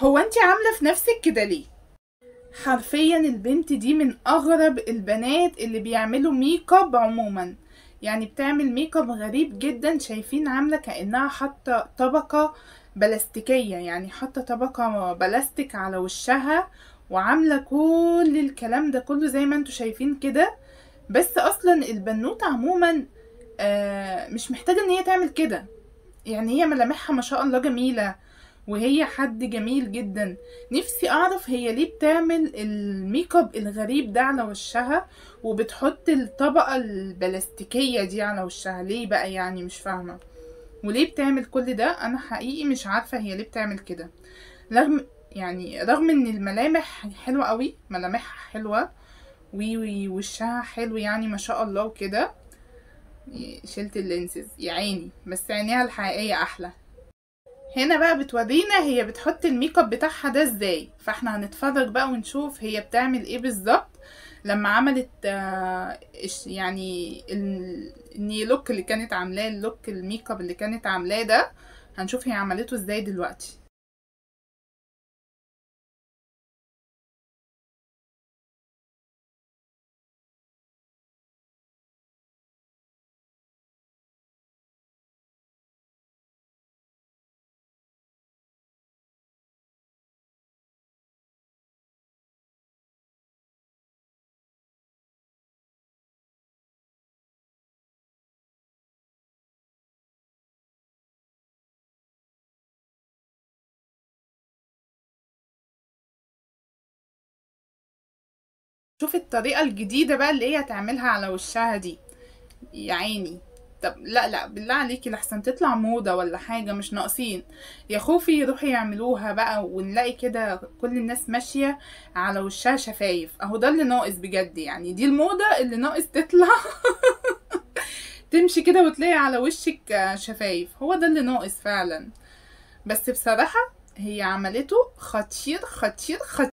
هو انت عاملة في نفسك كده ليه؟ حرفيا البنت دي من اغرب البنات اللي بيعملوا ميك اب عموما، يعني بتعمل ميك اب غريب جدا. شايفين عاملة كأنها حاطة طبقة بلاستيكية، يعني حاطة طبقة بلاستيك على وشها وعاملة كل الكلام ده كله زي ما انتوا شايفين كده. بس اصلا البنوتة عموما مش محتاجة ان هي تعمل كده، يعني هي ملامحها ما شاء الله جميلة وهي حد جميل جدا. نفسي اعرف هي ليه بتعمل الميك اب الغريب ده على وشها وبتحط الطبقة البلاستيكية دي على وشها ليه بقى، يعني مش فاهمة وليه بتعمل كل ده. انا حقيقي مش عارفة هي ليه بتعمل كده، رغم ان الملامح حلوة قوي، ملامحها حلوة ووشها حلو يعني ما شاء الله وكده. شلت ال lenses يا عيني، بس عينيها الحقيقية احلى. هنا بقى بتورينا هي بتحط الميك اب بتاعها ده ازاي، فاحنا هنتفرج بقى ونشوف هي بتعمل ايه بالظبط لما عملت يعني ال new look اللي كانت عاملاه، ال look ال makeup اللي كانت عاملاه ده، هنشوف هي عملته ازاي دلوقتي. شوف الطريقة الجديدة بقى اللي هي هتعملها على وشها دي يا عيني. طب لا لا بالله عليكي، لحسن تطلع موضة ولا حاجة، مش ناقصين يا خوفي يروحوا يعملوها بقى ونلاقي كده كل الناس ماشية على وشها شفايف. اهو ده اللي ناقص بجد، يعني دي الموضة اللي ناقص تطلع تمشي كده وتلاقي على وشك شفايف، هو ده اللي ناقص فعلا. بس بصراحة هي عملته خطير خطير خطير.